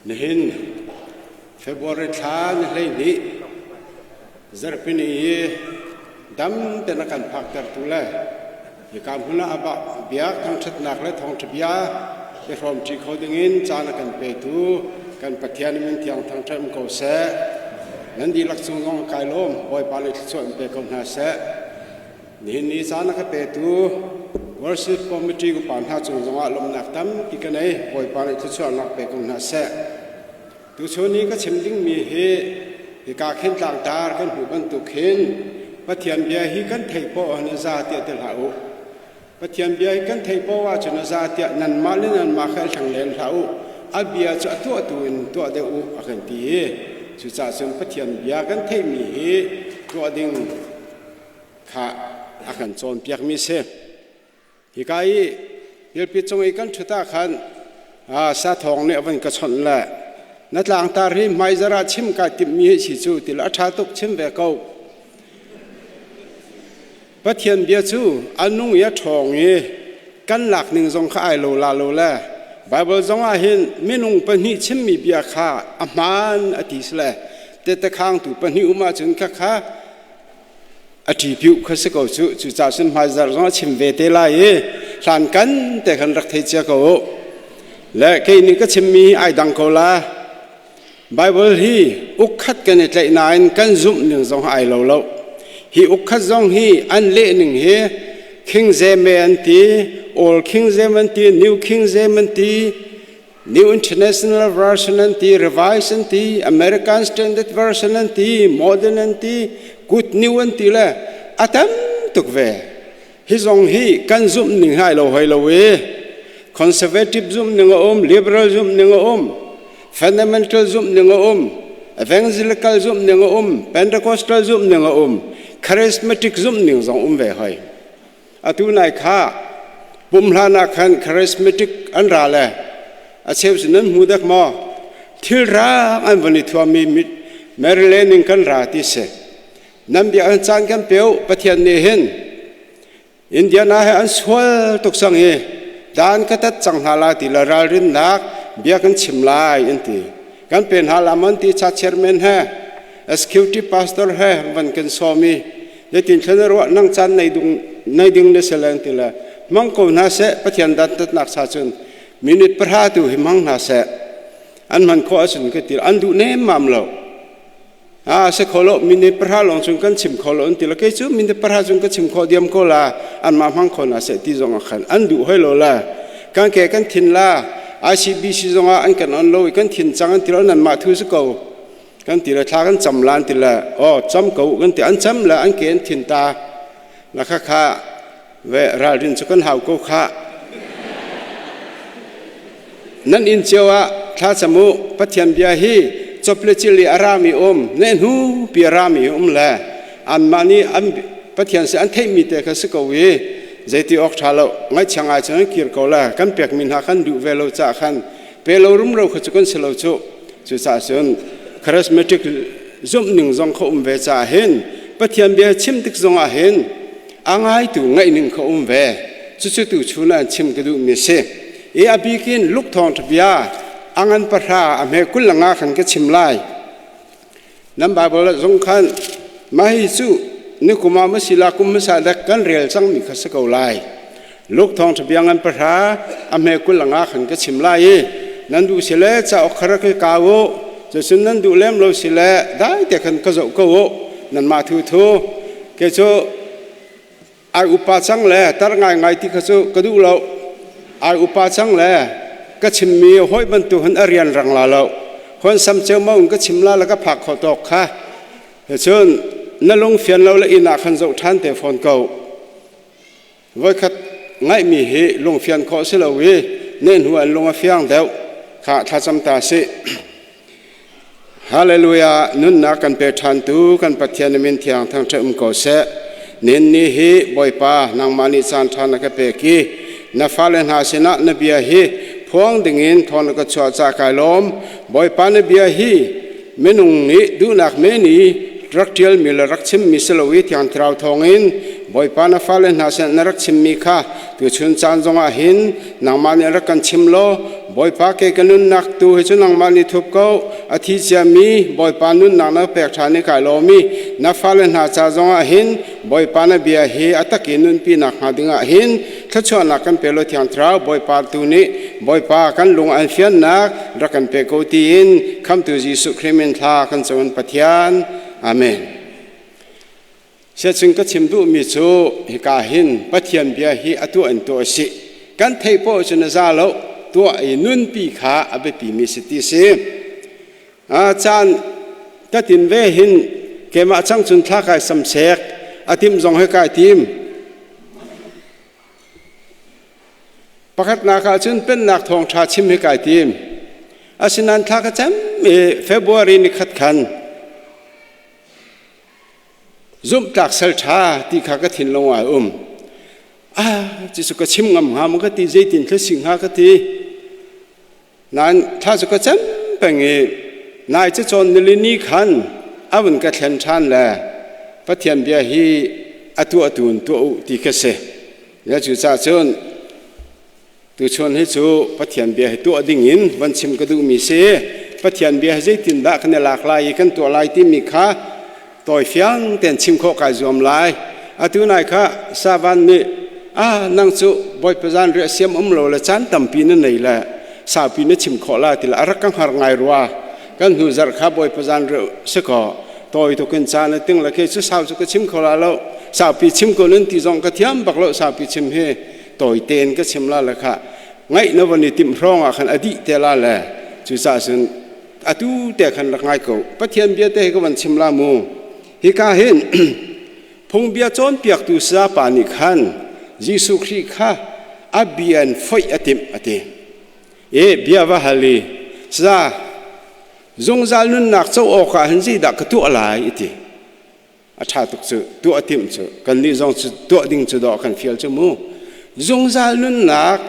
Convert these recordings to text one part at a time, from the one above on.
Nihin February thla ni 12 zarhpini i dam ten a kan phaktertu le hika hmun ah abah biak thangṭhatnak le thawngṭha bia i hrawmṭi kho dingin caan a kan petu kan Pathian min thiang thangṭhat um ko seh. Nan dihlak cung zong kai lawm. Bawipa nih thluachuah in pe ko hna seh. Nihin ni caan a ka petu Worship Committee upa hna cung zongah lawmhnak tampi ka nei. Bawipa nih thluachuahnak pe ko hna seh. Tuchun i ka chim dingmi hi hika khin tlangtar kan hmuh bantuk hin Pathian bia hi kan theih poah ah a za tiah ti hlah u. Pathian bia hi kan theih poah ahcun a za tiah nanmah le nanmah kha i hleng len hlah u. A bia cu a tuahtu in tuah deuh u a kan ti i cucaah cun Pathian bia kan theihmi hi tuah ding kha a kan cawnpiakmi si. Hika i pilpi cung i kan ṭhut ah khan sathawng nih a van ka chawnh le na tlangtar hi hmaizarh ah chim kai timhmi hi si cu ti le a ṭha tuk chim ve ko. Pathian bia cu a nung i a ṭhawng i kan lak ning zong kha ai lo la lo le Baibal zong ah hin minung pahnih chimmi bia kha a hmaan a ti si le tehte khangtu pahnih um ahcun khakha a ṭipiuh kha si ko cu. Cucaah cun hmaizarh zong a chim ve te lai i hlan kan te khan rak thei cia ko u. Le kei nih ka chimmi hi ai dang ko la. Baibal hi ukkhat kan i tlaih nain kan zumh ning zong ai lo lo. Hi ukkhat zong hi an leh ning hi King James an ti, Old King James an ti, New King James an ti, New International Version an ti, Revised an ti, American Standard Version an ti, Modern an ti, Good New an ti le a tam tuk ve. Hi zong hi kan zumh ning hai lo hoi lo i conservative zumh ning a um, liberal zumh ning a um, fundamental zumh ning a um, evangelical zumh ning a um, Pentecostal zumh ning a um, charismatic zumh ning zong um ve hoi. Atu nai kha pum hlan ah khan charismatic an ra le a cheu cu nan hmu dek maw? Thil rang an von i thuammi Maryland in kan ra ti si. Nan bia an caan kan peu Pathian nih hin Indiana he an sual tuk sang i dan ka tat cang hna la ti le ralrinnak bia kan chim lai an ti. Kan pe hna la man ti cha chairman he executive pastor he van kan sawm i Zeitin thlen a ruah nang caan nei dung nei ding na si len ti le hmang ko hna seh. Pathian dantatnak sa cun minute 10 tu hi hmang hna seh, an hman khawh ahcun ka ti. An duh nemmam lo. A se kho lo, minute 10 lawng cun kan chim kho lo an ti lo. Kei cu minute 10 cun ka chim khawh diam ko la, anmah hmang kho hna seh ti zong ah khan an duh hoi lo la. Kan ke kan thin la, ICBC zong ah an kan on lo i kan thin cang an ti lo. Nan mah thu si ko kan ti le thla kan cam lan ti le aw cam ko kan ti. An cam le an ke an thin ta la. Kha kha ve ralrin cu kan hau ko kha. Nan inn cio ah thla cam u. Pathian bia hi chop le chil i a rami um ne hnu pi a rami um le anmah nih an Pathian si an theihmi te kha si ko i zeiti awk ṭha lo ngaihchia ngai cun kir ko le kan pekmi hna khan duh ve lo ca khan pe lo rumro kha cu kan si lo cu. Cucaah cun charismatic zumh ning zong kha um ve caah hin Pathian bia chim tik zong ah hin a ngaitu ngaih ning kha um ve. Cucu tu chun ah chim ka duhmi a si. I a bikin Luke thawngṭha bia a ngan 10 a hme 25 khan ka chim lai. Nan Bible zong khan mah hi cu nikum ah masila kum hmasa dek kan rel cangmi kha si ko lai. Luke thawngṭha bia ngan 10 a hme 25 khan ka chim lai i nan duh si le cauk kha rak i kau u. Cucun nan duh lem lo si le dai te khan ka zoh ko u. Nanmah thu thu ke cu ai upa cang le tar ngaingai ti kha cu ka duh lo. Ai upa cang le ka chimmi hawi bantuk hin a rian rang la lo. Hon sam ceumau in ka chim la le ka phak kho tawk kha. Cun na lung fian lo le inn ah khan zoh ṭhan te fawn ko. Voikhat ngaihmi hi lungfian khawh si lo i nehhnu an lung a fiang deuh kha thlacam ta si. Hallelujah. Nunnak kan pe ṭhan tu kan Pathian min thiang thangṭhat um ko seh. Nin ni hi Bawipa nangmah nih caan ṭha na ka pek i na fale hna sinah na bia hi phuang dingin thawn na ka chuah ca kai lawm. Bawipa, na bia hi minung nih duhnak men i rak ṭialmi le rak chimmi si lo i Thiang Thlarau thawngin Bawipa na fale hna sinah na rak chimmi kha tuchun caan zongah hin nangmah nih rak kan chim law Bawipa ke ka nunnak tu hi cu nangmah nih thup ko. A thi ciami Bawipa nunnak na pek ṭhan i kai lawm i na fale hna ca zongah hin Bawipa na bia hi a tak in nunpi nakhnga dingah hin thluachuahnak kan pe law Thiang Thlarau Bawipa tu nih Bawipa kan lung an fiannak rak kan pe ko tiin khamtu Jesuh Khrih min thla kan cawn Pathian. Amen. Siacun ka chim duhmi cu hika hin Pathian bia hi a tuah in tuah a si. Kan theih poah cu na za lo, tuah i nunpi kha a biapimi si ti si. Caan ka tin ve hin keimah cang cun thla kai sam sek, a tim zong he kai tim. Pakhatnak ah cun pennak thawngṭha chim hi kai tim. Asinain thla ka cem i February ni khat khan Zumhtlak sal ṭha ti kha ka thinlung ah a um. Ah, cucu ka chim ngam hnga maw ka ti, zeitin thil si hnga ka ti. Nain thla cu ka cem peng i nai cacawn nilini khan a vun ka thlen ṭhan le Pathian bia hi a tuah tu in tuah u ti kha si. Ya cucaah cun Tuchun hi cu Pathian bia hi tuah ding in van chim ka duhmi si. Pathian bia hi zeitindah kan i lak lai i kan tuah lai timi kha tawifiang tein chim khawh kai zuam lai. Atu nai kha Savan nih ah nang cu Bawipa zan riah siam um lo le caan tampi na nei le saupi na chim khawh la ti le a rak ka hngar ngai rua. Kan hnu zarh kha Bawipa zan riah si kaw tawi tuk in caan a ting le kei cu sau cu ka chim kho la lo. Saupi chim ko nan ti zong ka thiam bak lo saupi chim hi. Tawi tein ka chim la le kha ngaih na von i timh hrawng ah khan a dih te la le cucaah cun atu te khan rak ngai ko. Pathian bia te hi ka van chim la mu. Hika hin phungbia cawnpiaktu sayapa nih khan Jesuh Khrih kha a bia in foih a timh a ti i bia va hal i, saya, zungzal nunnak co awkah hin zeidah ka tuah lai? a ti. A ṭha tuk cu tuah timh cu kannih zong cu tuah ding cu dawh kan fial cu mu. Zungzal nunnak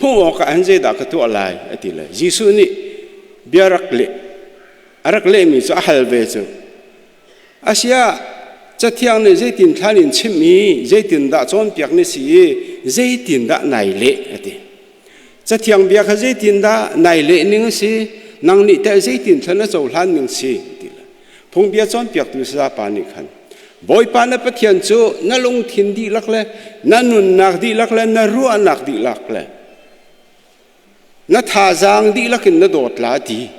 hmuh awkah hin zeidah ka tuah lai a ti le Jesuh nih bia rak leh a rak lehmi cu a hal ve cu asiah cathiang nih zeitin thlan in chimh i zeitindah cawnpiak na si i zeitindah nai leh a ti. Cathiang bia kha zeitindah nai leh ning a si, nang nih teh zeitin thlan na cohlan ning si ti le phungbia cawnpiaktu sayapa nih khan Bawipa na Pathian cu na lungthin dihlak le na nunnak dihlak le na ruahnak dihlak le na thazaang dihlak in na dawt la ti.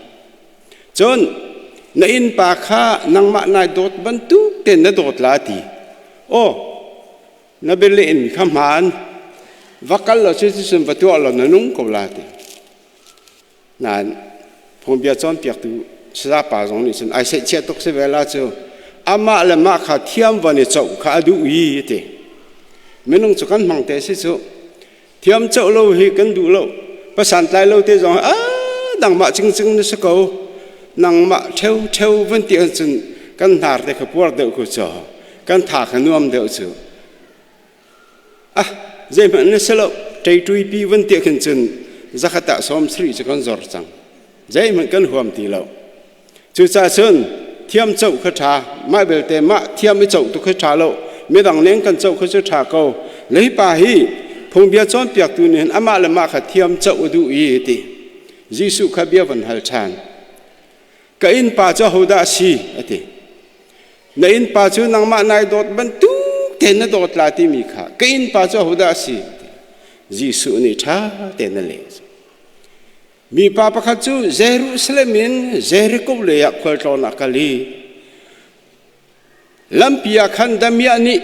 Cun na innpa kha nangmah nai dawt bantuk tein na dawt la ti. Aw, na bialeh in kha hmaan va kal law cuticun va tuah law na nung ko la ti. Nain phungbia cawnpiaktu sayapa zong nih cun ai seihchiah tuk si ve la cu amah le mah kha thiam van i coh kha a duh i ti. Minung cu kan hmang te si cu. Thiam coh lo hi kan duh lo. Pasan tlai lo te zong a nangmah cingcing na si ko. Nangmah ṭheu ṭheu van ti ahcun kan hnar te kha puar deuh ko cu. Kan tha kha nuam deuh cu. Ah, zeihmanh na si lo. Ṭeitui pi van ti khin cun zakhat ah 70 cu kan zor cang. Zeihmanh kan huam ti lo. Cucaah cun thiam coh kha ṭha, mah belte mah thiam i coh tu kha ṭha lo, midang leng kan coh kha cu ṭha ko. Leipa hi phungbia cawnpiaktu nih hin amah le mah kha thiam coh a duh i ti. Jesuh kha bia van hal ṭhan. Ka innpa cu ahodah a si? a ti. Na innpa cu nangmah nai dawt bantuk tein na dawt la timi kha ka innpa cu ahodah a si? Jesuh nih ṭha tein a leh. Mipa pakhat cu Jerusalem in Jericho lei ah khualtlawn a kal i lampi ah khan damiah nih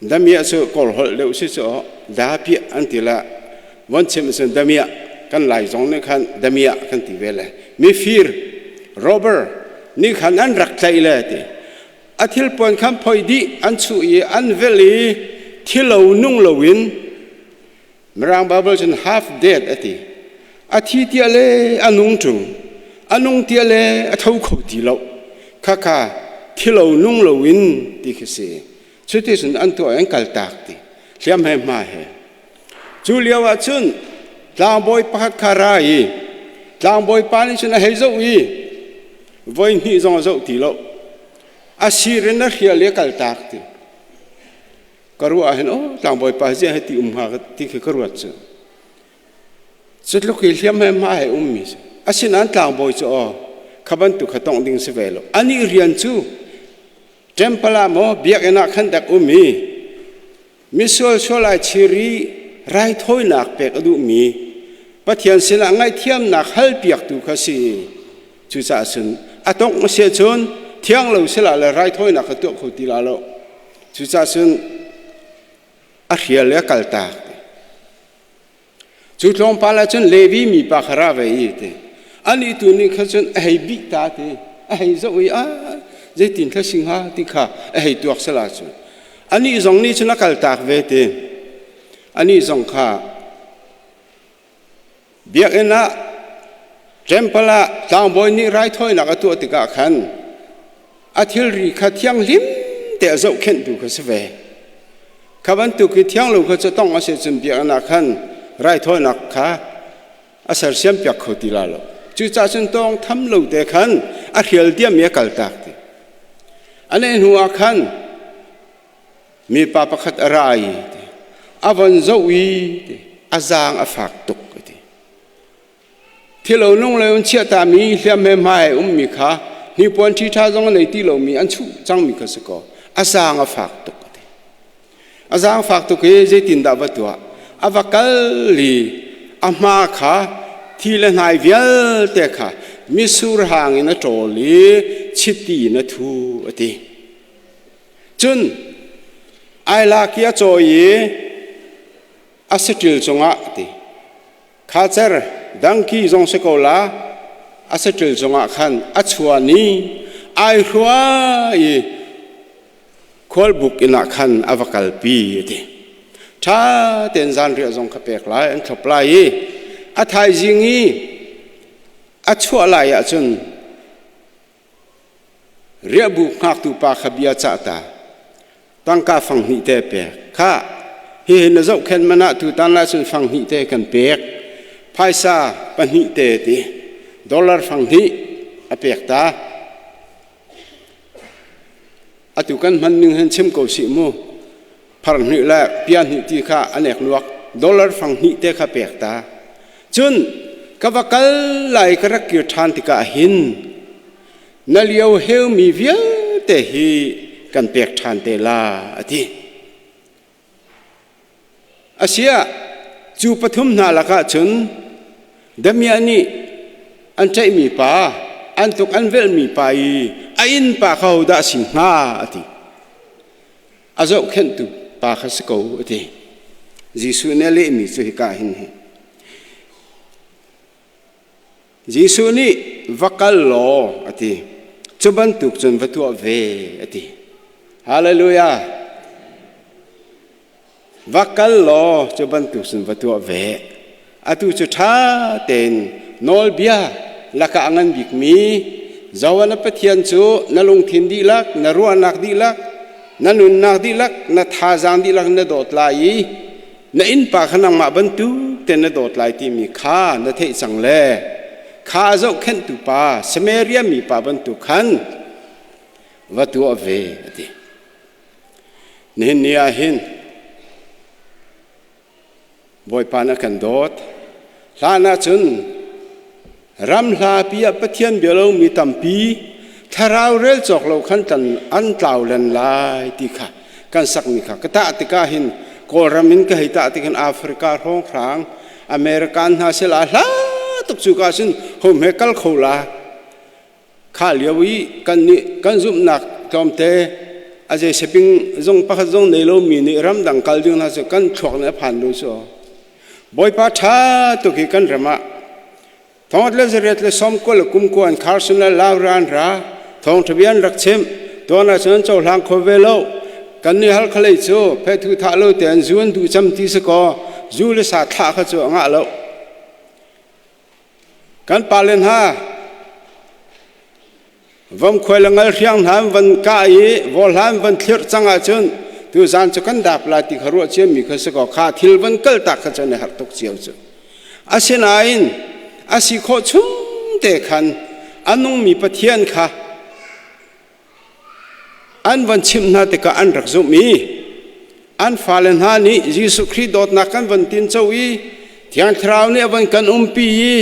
damiah cu Kawl holh deuh si cu dapiah an ti la von chim cun damiah kan Lai zong nih khan damiah kan ti ve le mifir robber nih khan an rak tlaih le ti. A thilpuan khan phoi dih an chuh i an velh i thilo nung loin Mirang Bible cun half dead a ti. A thi tia le a nung ṭung, a nung tia le a tho kho ti lo. Khakha thilo nung loin ti khi si. Cuti cun an tuah an kaltak ti. Hliam he hma he. Cu lio ah cun tlangbawi pakhat kha ra i tlangbawi pa nih cun a hei zoh i. Voi hnih zong a zoh ti lo. A sir in a hrial i a kaltak ti. Ka ruah ah hin oh tlangbawi pa ziah hi ti um hnga ti khi ka ruat cu. Cutluk i hliam he hma he ummi si. Asinain tlangbawi cu aw kha bantuk kha tongh ding si ve lo. Anih rian cu temple ah maw biakinn ah khan dak um i misual sual ai chir i raithawinak pek a duhmi Pathian sinah ngaihthiamnak halpiaktu kha si. Cucaah cun a tongh a si ahcun thiang lo sila le raithawinak kha tuah kho ti la lo. Cucaah cun a hrial i a kaltak. Cu tlawmpal ah cun Levi mipa kha ra ve i ti. Anih tu nih kha cun a hei bih ta ti. A hei zoh i a zeitin thla si hnga ti kha a hei tuak sala cu. Anih zong nih cun a kaltak ve ti. Anih zong kha biakinn ah temple ah tlangbawi nih raithawinak a tuah tikah khan a thilri kha thianghlim te a zohkhenhtu kha si ve. Kha bantuk i thianglo kha cu tong a si cun biakinn ah khan raithawinak kha a sersiam piak kho ti la lo. Cucaah cun tawng tham lo te khan a hrial diam i a kaltak ti. A neh hnu ah khan mipa pakhat a ra i a von zoh i a zaang a fak tuk ti. Thilo nung le un chiahtami hliam he hma he ummi kha hnipuan ṭhiṭha zong a nei ti lomi an chuh cangmi kha si kaw a zaang a fak tuk a ti. A zaang fak tuk i zeitindah va tuah? A va kal i a hma kha thi le hnai vialte kha mitsur hang in a ṭawl i chiti in a thu a ti. Cun ai lak i a cawi i a saṭil cungah a ti. Khacer dangki zong si ko la a saṭil cungah khan a chuan i ai hrua i khualbuk inn ah khan a va kalpi a ti. Ṭha tein zanriah zong kha pek lai an thlop lai i a thaizing i a chuah lai ahcun Riahbuk hngaktu pa kha bia cah ta. Tangka fang hnih te pek. Khah, hihi na zohkhenh man ah tutan lah cun fang hnih te kan pek. Phaisa pahnih te ti. Dollar fang hnih a pek ta. Atu kan hman ning hin chim ko sih mu. Phar hnih le pia hnih ti kha an ek nuak. Dollar fang hnih te kha pek ta. Cun ka va kal lai ka rak kir ṭhan tikah hin na lio heumi vialte hi kan pek ṭhan te la a ti. Asiah cu pathum hna lakah cun damiah nih an ṭaihmi pa, an tuk an velhmi pa i a innpa kha hodah a si hnga a ti. A zohkhenhtu pa kha si ko a ti. Jesuh nih a lehmi cu hika hin hi. Jesuh nih va kal law a ti. Cu bantuk cun va tuah ve a ti. Hallelujah. Va kal law cu bantuk cun va tuah ve. Atu cu ṭha tein nawlbia lakah a ngan bikmi Johan a Pathian cu na lungthin dihlak, na ruahnak dihlak, na nunnak dihlak, na thazaang dihlak na dawt lai i na innpa kha nangmah bantuk tein na dawt lai timi kha na theih cang le kha a zohkhenhtu pa Samaria mi pa bantuk khan va tuah ve a ti. Nihin ni ah hin Bawipa na kan dawt. Hlan ahcun ram hlapi ah Pathian bia lomi tampi thlarau rel cawk lo khan kan an tlau len lai ti kha kan sakmi kha ka tah tikah hin Kawlram in ka hei tah tik hin Africa hrawnghrang American hna sila hla tuk cu ka cun hom he kal kho la Kha lio i kan nih kan zumhnak tlawmte a zei seping zong pakhat zong nei lomi nih ramdang kal ding hna cu kan thluak nih a phan lo cu. Bawipa ṭha tuk hi kan ram ah thongat le zariat le sawmkua le kumkua an Carson le Laura an ra thawngṭha bia an rak chim tuan ah cun an cohlang kho ve lo kan nih halkhalei cu phethu thah lo tein zu an duh cam ti si kaw zu le sa thlah kha cu a ngah lo Kan pale hna vomkhuai le ngalhriang hna an van kah i vawhla an van thlirh cang ahcun tuzaan cu kan dap lai ti kha ruah ciami kha si kaw kha thil van kaltak kha cu an i harh tuk cio cu. Asinain a si khawh chung te khan a nungmi Pathian kha an van chimh hna tikah an rak zumh i an fale hna nih Jesuh Khrih dawtnak kan van tinco i Thiang Thlarau nih a van kan umpi i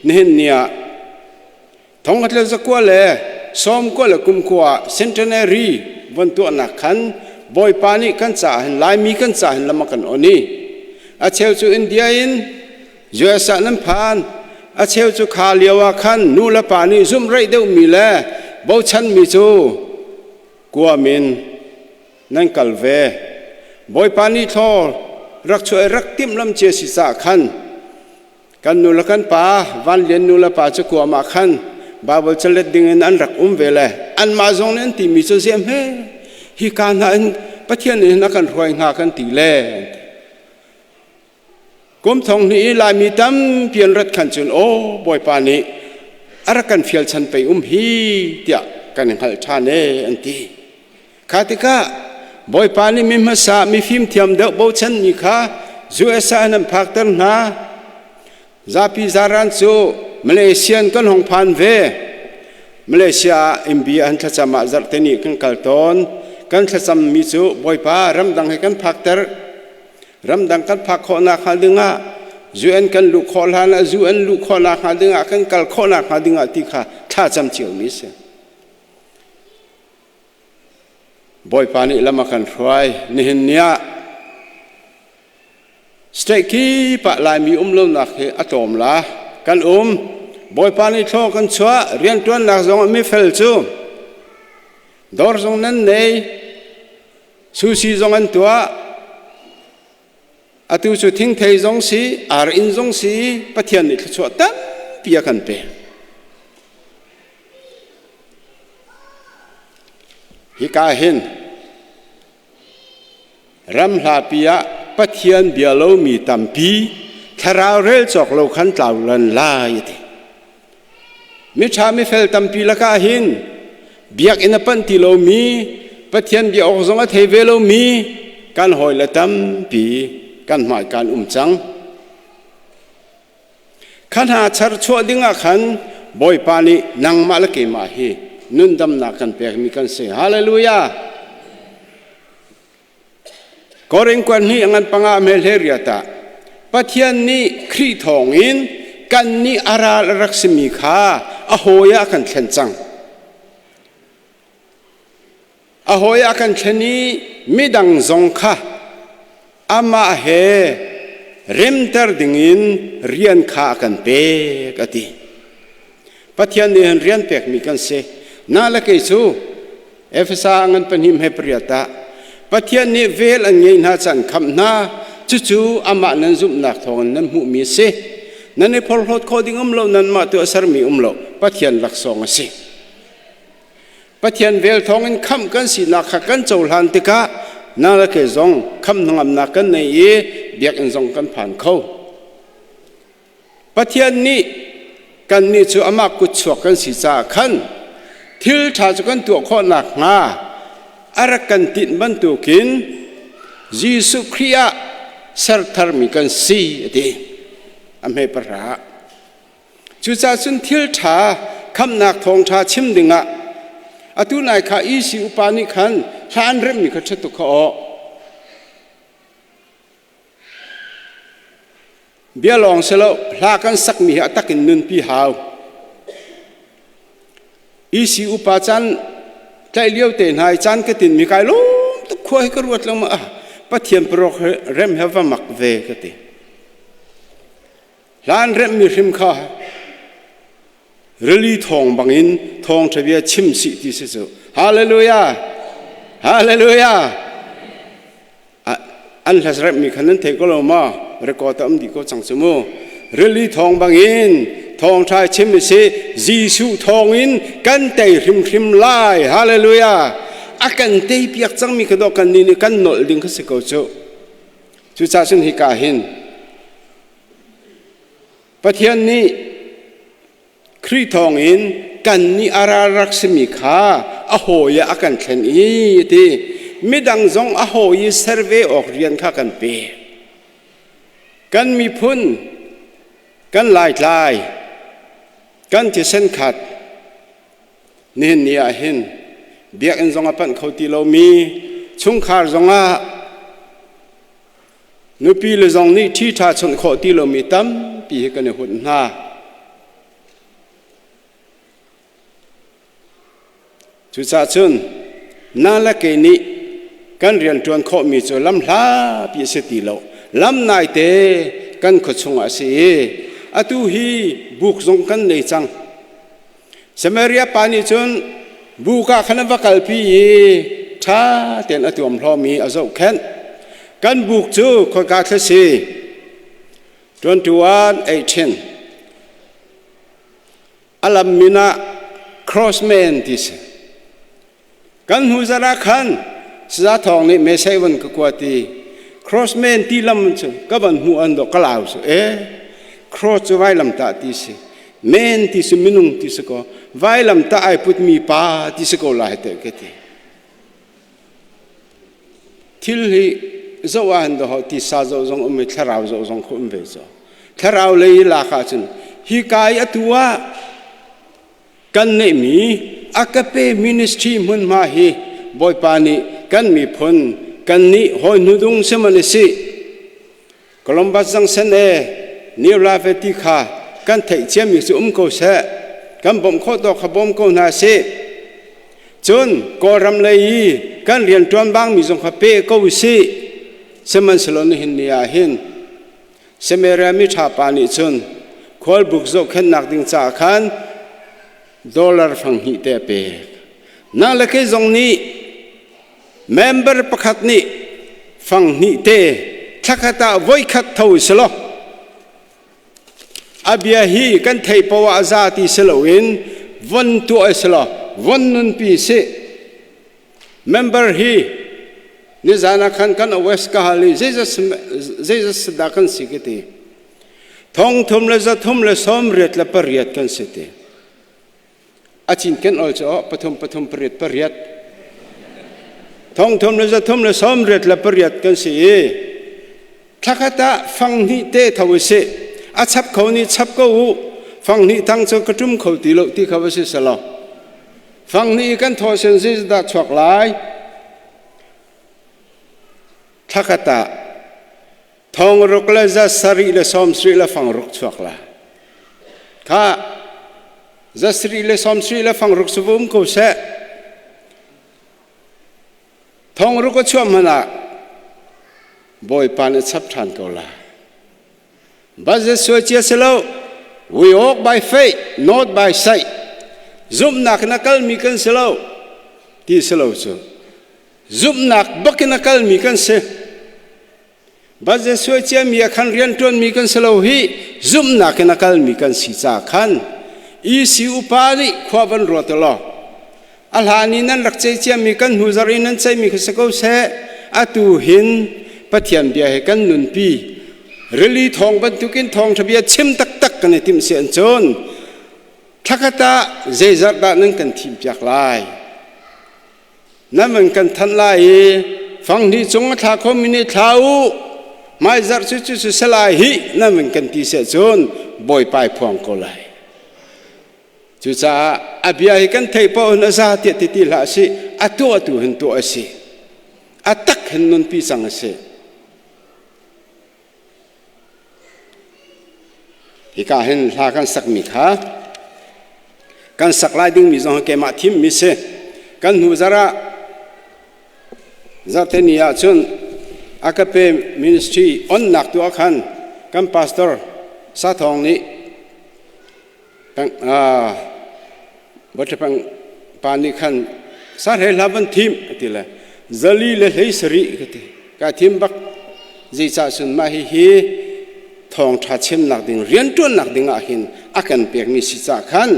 nihin ni ah thongkhat le zakua le sawmkua le kumkua centenary von tuahnak khan Bawipa nih kan caah hin Laimi kan caah hin lam a kan on i a cheu cu India in US ah nan phan. A cheu cu kha lio ah khan nu le pa nih zumhreih deuhmi le bochanmi cu kuam in nan kal ve. Bawipa nih thlaw rak chuah i rak timhlam cia si caah khan kan nu le kan pa Van Lian nu le pa cu kuam ah khan Baibal calet ding in an rak um ve le anmah zong nih an timi cu ziah hme hi ka hna in Pathian nih hin a kan hruai hnga kan ti le Kum thong hnih i Laimi tampi an rat khan cun aw Bawipa nih a rak kan fial chan pei um hi tiah kan i hngalh ṭhan ee an ti. Kha tikah Bawipa nih mi hmasa mi fimthiam deuh bochanmi kha USA in an phakter hna. Zapi zaran cu Malaysian kan hong phan ve. Malaysia ah India an thlacam ah zarhteni kan kal tawn. Kan thlacammi cu Bawipa ramdang he kan phakter. Ramdang kan phak khawhnak hnga dingah UN kan luh khawh hlan ah UN luh khawhnak hnga dingah kan kal khawhnak hnga dingah ti kha thlacam ciomi si. Bawipa nih lam a kan hruai. Nihin ni ah state kip ah Laimi um lonak hi a tlawm la. Kan um. Bawipa nih thlaw kan chuah. Rianṭuannak zong ah mifel cu dawr zong nan nei. Sushi zong an tuah. Atu cu thingthei zong si, ar inn zong si, Pathian nih thluachuah tampi a kan pek. Hika hin ram hlapi ah Pathian bia lomi tampi thlarau rel cawk lo khan tlau lan lai a ti. Miṭha mifel tampi lakah hin biakinn a panh ti lomi, Pathian bia awk zong a thei ve lomi kan hawile tampi kan hmaikaan um cang. Kha hna charchuah dingah khan Bawipa nih nangmah le keimah hi nundamnak kan pekmi kan si. Hallelujah! Korin kuan hnih ngan panga mel he riat ah Pathian nih Khrih thawngin kannih a ral a rak simi kha a hawi ah a kan thlen cang. A hawi ah a kan thlen i midang zong kha amah he remter dingin rian kha a kan pek a ti. Pathian nih hin rian pekmi kan si. Na le kei cu Efesa ngan pahnih he pariat ah Pathian nih vel an ngei hna can khamh hna cucu amah nan zumhnak thawngin nan hmuhmi a si. Nan i phorhlawt khawh ding um lo nanmah tuahsermi um lo Pathian laksawng a si. Pathian vel thawngin khamh kan sinak kha kan cohlan tikah na le kei zong khamh hnangamnak kan nei i biakinn zong kan phan kho. Pathian nih kannih cu amah kutchuak kan si caah khan thil ṭha cu kan tuah khawh nakhnga a rak kan tinh bantukin Jesuh Khrih ah ser tharmi kan si a ti. A hme pahra. Cucaah cun thil ṭha khamhnak thawngṭha chim dingah atu nai kha EC upa nih khan hla an remhmi kha ṭha tuk kha aw. Bia lawng si lo, hla kan sakmi hi a tak in nunpi hau. EC upa caan tlaih lio te hna i caan ka tinmi kai lawm tuk khua hi ka ruat lengmang ah Pathian parok rem he va mak ve ka ti. Hlan remmi hrim kha rili thawng bangin thawngṭha bia chim sih ti si cu. Hallelujah! Hallelujah! An hlas remmi kha nan thei ko lo maw? Record a um dih ko cang cu mu. Rili thawng bangin thawngṭha chim i si Jesuh thawngin kan tei hrimhrim lai. Hallelujah! A kan tei piak cangmi kha dawh kan nih nih kan nolh ding kha si ko cu. Cucaah cun hika hin Pathian nih Khrih thawngin kannih a ral rak simi kha a hawi ah a kan thlen i ti midang zong a hawi i ser ve awk rian kha kan pe. Kan miphun, kan laitlai, kan thisen khat. Nihin ni ah hin biakinn zong a panh kho ti lomi chungkhar zongah nupi le zong nih ṭhi ṭha chawnh khawh ti lomi tampi hi kan i hunh hna. Cucaah cun na le kei nih kan rianṭuan khawhmi cu lam hlapi a si ti lo. Lam naite kan khuachung ah a si i atu hi buk zong kan nei cang. Samaria pa nih cun buk ah khan a va kalpi i ṭha tein a tuamhlawm i a zohkhenh. Kan buk cu khoika thla si? 21 18 A lam min ah Crossman ti si. Kan hnu zarh ah khan Saza Thawng nih message van ka kuat i Crossman ti lam cu ka van hmuh an dawh ka lau su e cross cu vailam tah ti si men ti si minung ti si ko vailam tah ai putmi pa ti si ko lai te ka ti thil hi zoh ah hin doh tisa zoh zong um i thlarau zoh zong khu um ve zo thlarau lei lak ah cun hi kai atu ah kan neihmi agape ministry hmunhma hi bawipa nih kan miphun kan nih hawi hnudung siman si Columbus Junction e New Life ti kha kan theih ciami cu um ko seh kan bawmh khawh tawk kha bawm ko hna sih cun Kawlram lei i kan rianṭuan bangmi zong kha pe ko usih sihmanhsehlaw nihin ni ah hin Samaria mi ṭha pa nih cun khualbuk zohkhenhnak ding caah khan dollar fang hnih te a pek nang le kei zong nih Member pakhat nih fang hnih te thlakhat ah voikhat tho i selaw a bia hi kan thei poah a za ti si loin von tuah i selaw von nunpi si member hi nizan ah khan kan OS ka hal i zeizat dah kan si ka ti thong thum le za thum le sawm riat le pariat kan si ti A cinken ol cu pathum pathum pariat pariat thong thum le za thum le sawm riat le pariat kan si i thlakhat ah fang hnih te tho u si a chap kho nih chap ko u fang hnih tang cu ka ṭum kho ti lo ti kha va si selaw fang hnih kan thaw sen zi dah chuak lai thlakhat ah thong ruk le za sarih le sawm sarih le fang ruk chuak la kha za sarih le sawm sarih le fang ruk su um ko seh thong ruk a chuah hmanh ah bawipa nih chap ṭhan ko la budget suai cia si lo we walk by faith not by sight zumhnak in a kalmi kan si lo ti si lo cu Zumhnak bak in a kalmi kan si. Budget suai ciami ah khan rianṭuanmi kan si lo hi zumhnak in a kalmi kan si ca khan EC upa nih khua van ruat law a hlan i nan rak cei ciami kan hnu zarh i nan ceimi kha si ko seh atu hin Pathian bia he kan nunpi rili thawng bantukin thawngṭha bia chim taktak kan i timh si an cun thlakhat ah zeizat dah nan kan thim piak lai Nan van kan thanh lai i fanghnih cung a thla khomi nih thla u hmaizarh cu cu cu salai hi nan van kan ti seh cun bawipa i phuang ko lai. Cucaah a bia hi kan theih paoh in a za tiah ti ti hlah sih a tuah tu hin tuah a si. A tak hin nunpi cang a si. Hika hin hla kan sakmi kha kan sak lai dingmi zong hi keimah thimmi si. Kan hnu zarh ah zarhteni ah cun Agape Ministry onnak tu ah khan kan pastor Sathawng nih Bawṭhapang pa nih khan sarhe hla van thim a ti le zali le hlei sarih ka ti ka thim bak zeicah cun mah hihi thawngṭha chimnak ding rianṭuannak ding ah hin a kan pekmi si cah khan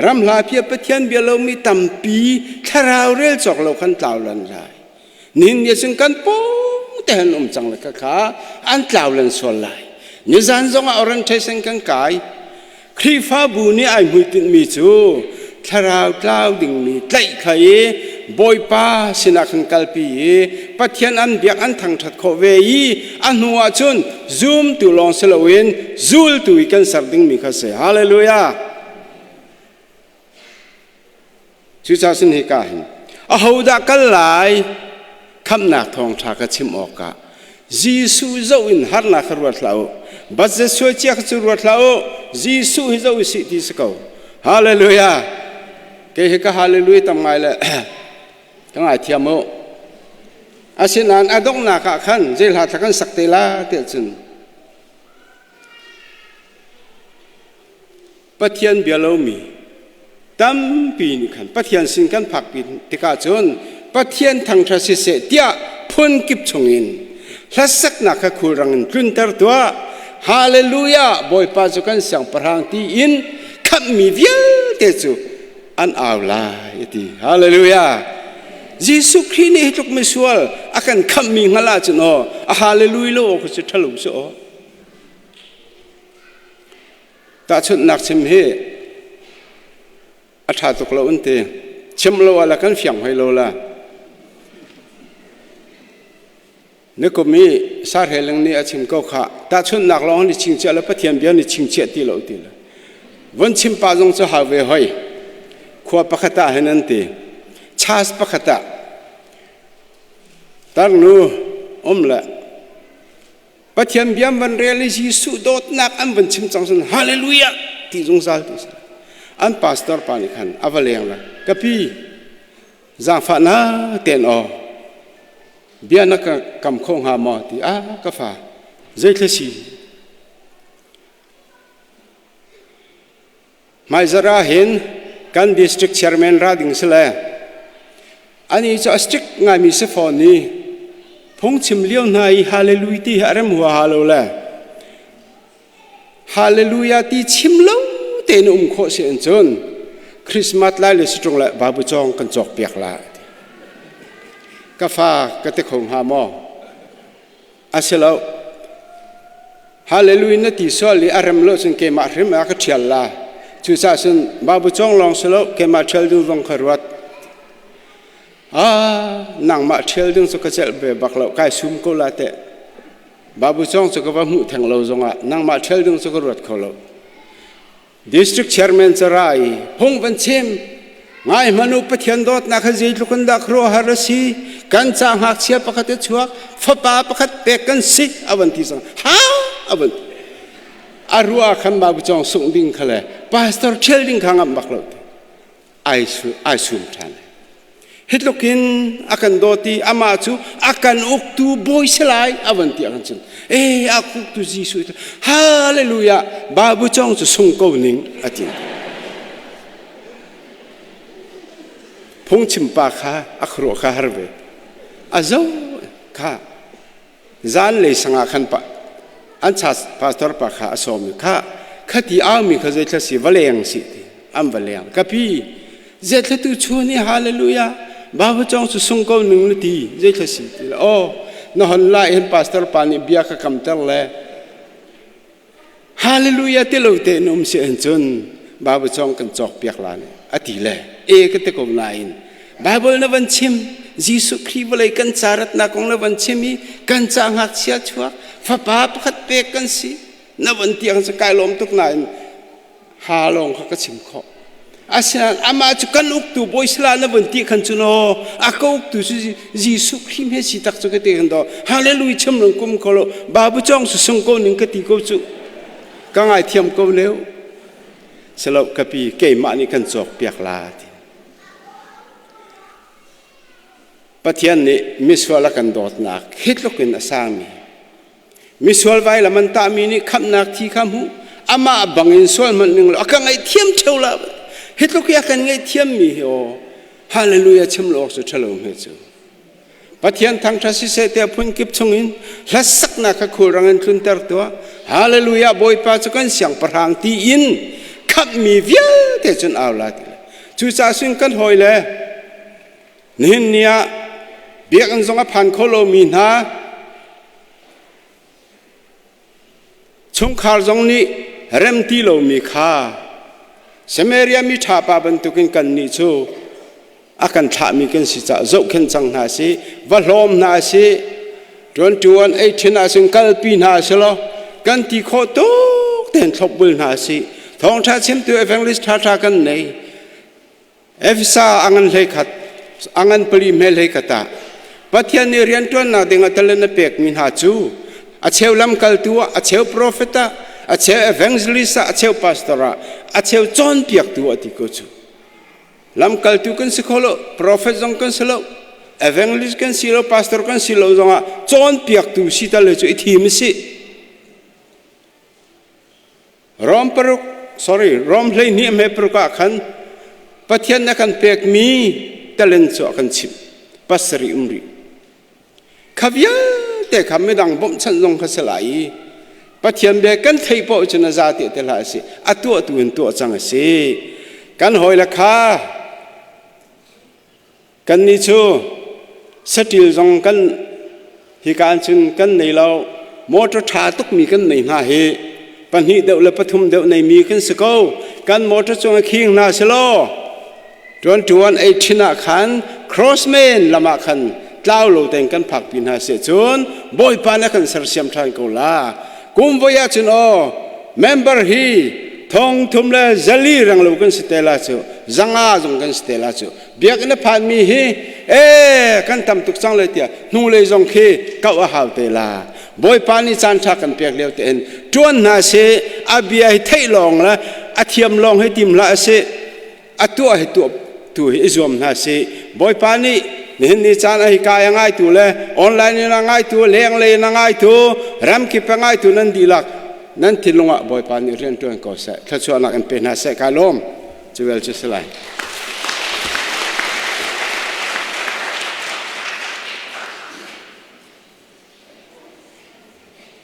ramhla pia Pathian bia lomi tampi thlarau rel cawk lo khan tlau lan lai nihin ni cun kan pawng te han um cang le kha kha an tlau len sual lai nizan zong ah orientation kan kai Khrihfabu nih ai hmuitinhmi cu thlarau tlau dingmi tlaih kha i Bawipa sinah khan kalpi i Pathian an biak an thangṭhat khawh ve i a hnu ah cun zumtu lawng si loin zultu i kan ser dingmi kha si. Hallelujah! Cucaah cun hika hin ahodah kal lai khamhnak thawngṭha ka chim awkah Jesuh zoh in harnak kha ruat hlah u. Budget suai cia kha cu ruat hlah u. Jesuh hi zoh u sih ti si ko. Hallelujah. Kei hi ka hallelujah tam ngai le ka ngaithiam u. Asinain a donghnak ah khan zei hla thla kan sak te la tiah cun Pathian bia lomi tampi nih khan Pathian sin kan phakpi tikah cun Pathian thangṭhat siseh tiah phun kip chungin hlasaknak kha khulrang in tlunter tuah. Hallelujah! Bawipa cu kan siangpahrang tiin khamhmi vialte cu an au lai a ti. Hallelujah! Jesuh Khrih nih hi tluk misual a kan khamhmi hngalh ahcun aw a hallelujah lo awk cu ṭhalo cu aw. Tahchunhnak chim hi a ṭha tuk lo an ti. Chim lo ah le kan fiang hoi lo la. Nikum i Sarheling nih a chim ko kha tahchunhnak lawng ni chingchiah le Pathian bia ni chingchiah ti lo ti le. Von chim pa zong cu hau ve hoi. Khua pakhat ah hin an ti. Chas pakhat ah tarnu um le Pathian bia van rel i Jesuh dawtnak an van chim cang cun hallelujah ti zungzal ti si. An pastor pa nih khan a va leng la ka pi zaangfahnak ten aw bia na ka kam kho hnga maw ti a ka fa zeithla si Hmaizarh ah hin kan district chairman ra ding si le ani cu a strict ngaimi si fawn i phungchim lio hna i hallelujah ti hi a rem huaha lo le hallelujah ti chim lo tein um khawh si in cun Christmas lai le siṭung le babu cawng kan cawk piak la ka fa ka ti kho hnga maw A si lo. Hallelujah na ti sual i a rem lo cun keimah hrim ah ka ṭhial la. Cucaah cun Babu cawng lawng si lo keimah ṭhial ding zong kha ruat. Ah, nangmah ṭhial ding cu ka celh ve bak lo, kai sum ko la teh. Babu cawng cu ka va hmuh theng lo zongah nangmah ṭhial ding cu ka ruat kho lo. District chairman cu ra i phung van chim ngai hmanh u Pathian dawtnak hi zeitluk in dah khuaruahhar a si kan ca ngakchia pakhat a chuak fapa pakhat pek kan si a van ti cang ha a van ti a ruah khan babu cawng sungh ding kha le pastor ṭhial ding kha ngamh bak lo ai ai sum ṭhan hi tluk in a kan dawt i amah cu a kan uktu bawi si lai a van ti ahcun e a uktu Jesuh hallelujah babu cong cu sung ko ning a ti phungchim pa kha a khuaruah kha har ve a zo kha Zanlei sangah khan pa an pastor pa kha a sawm i kha khati aumi kha zeithla si va leng si ti an va leng ka pi zeithla tu chun i hallelujah babu cong cu sung ko ning na ti zeithla si ti le aw na hon lai hin pastor pa nih bia ka kamter le Hallelujah ti lo tein um si ahcun Bible cawng kan cawk piak la ne a ti le e ka ti ko nain Bible na van chim Jesuh Khrih vawlei kan caratnak kong na van chim i kan ca ngakchia chuak fapa pakhat pek kan si na van tiang cu kai lawm tuk nain ha lawng kha ka chim khawh Asinain amah cu kan uktu bawi sala na vun ti khan cun aw a ka uktu cu Jesuh Khrih he si tak cu ka ti khan do hallelujah chim rung kum ko lo babu cong su sung ko ning ka ti ko cu ka ngai thiam ko leu selo ka pi keimah nih kan cawk piak la ti Pathian nih misual a kan dawtnak hi tluk in a sangmi Misual vailam an tahmi nih khamhnak thi kha hmuh amah bangin sual hmanh ning lo a ka ngaihthiam ṭheo la hi tluk hi a kan ngaihthiammi hi aw hallelujah chim lo awk cu ṭhalo hme cu Pathian thangṭhat siseh tiah phun kip chungin hlasaknak kha khulrang in tlunter tuah hallelujah Bawipa cu kan siangpahrang tiin khamhmi vialte cun au la ti cucaah sun kan hawi le nihin ni ah biakinn zong a phan kho lomi hna Chungkhar zong nih rem ti lomi kha Samaria mi ṭha pa bantukin kannih cu a kan thlahmi kan si caah zohkhenh cang hna sih, va hlawm hna sih, ṭuanṭuan ei ṭhin ahcun kalpi hna si law kan ti khawh tuk tein thlopbul hna sih. Thawngṭha chimtu evangelist ṭhaṭha kan nei. Efesa a ngan hlei khat a ngan pali hme hlei khat ah Pathian nih rianṭuannak ding ah talent a pekmi hna cu a cheu lamkaltu ah, a cheu profet ah, a cheu evangelist ah, a cheu pastor ah, a cheu cawnpiaktu ah ti ko cu. Lamkaltu kan si kho lo, profet zong kan si lo, evangelist kan si lo, pastor kan si lo zongah cawnpiaktu si tal cu i thim a si. Rom paruk sorry Rom 12 hme paruk ah khan Pathian na kan pekmi talent cu a kan chimh pasarih um rih. Kha vialte kha midang bawmhchanh zong kha si lai i Pathian bia kan theih paoh cun a za ti te hlah a si. A tuah tu in tuah cang a si. Kan hawile kha Kannih cu saṭil zong kan hika ah cun kan nei lo. Motor ṭha tukmi kan nei hna hi pahnih deuh le pathum deuh neimi kan si ko. Kan motor cung i khing hna si law ṭuanṭuan ei ṭhin ah khan crossman lam ah khan tlau lo tein kan phakpi hna seh cun Bawipa nih a kan sersiam ṭhan ko la. Kum voi ah cun aw member hi thong thum le zali reng lo kan si te la cu zanga zong kan si te la cu Biakinn a phanmi hi ee kan tam tuk cang lai tiah hnulei zong khi kauh a hau te la. Bawipa nih caan ṭha kan pek lio tein ṭuan hna sih, a bia hi theih lawng le a thiam lawng hi tim hlah sih, a tuah hi tuah tu hi i zuam hna sih. Bawipa nih nihin ni caan a hi kai a ngaitu le online in a ngaitu, lenglei in a ngaitu, ramkip a ngaitu nan dihlak nan thinlung ah Bawipa nih rian ṭuan ko seh, thluachuahnak in pe hna seh kai lawm. Cu vial cu si lai.